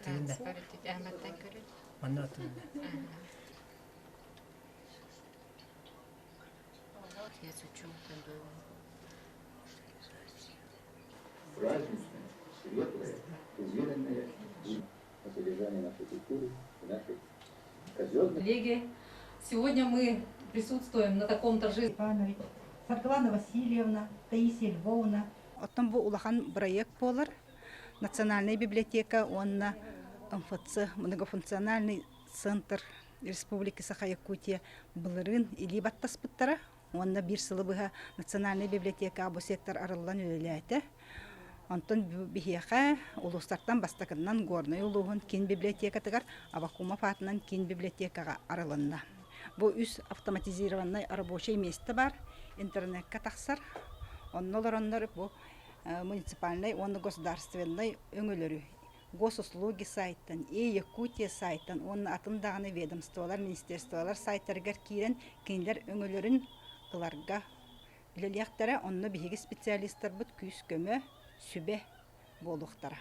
Оттугунна. Манна оттугунна. Праздничное, светлое, уверенное на содержание нашей культуры и нашей казенной. Коллеги, сегодня мы присутствуем на таком торжественном... Саргылана Васильевна, Таисия Львовна. Оттон бу улахан бырайыак буолар. Национальная библиотека уонна МФЦ, многофункциональный центр Республики Саха-Якутия былырыын илии баттаспыттара. Уонна биир сылы быһа Национальная библиотека бу сектор арыллан үлэлээтэ. Онтон биһиэхэ улуустартан бастакыннан Горнай улууһун киин библиотекатыгар Авакумов аатынан киин библиотекаҕа арылынна. Бу үс автоматизированнай рабочай миэстэ бар, интернекка тахсар. Онно олороннор бу муниципальнай уонна государственнай өҥөлөрү Госуслуги сайтан, Е-Якутия сайтан уонна атын даҕаны ведомстволар, министерстволар сайтарыгар киирэн кинилэр өҥөлөрүн ыларга үлэлиэхтэрэ. Онно биһиги специалистарбыт күүс-көмө, сүбэ буолуохтара.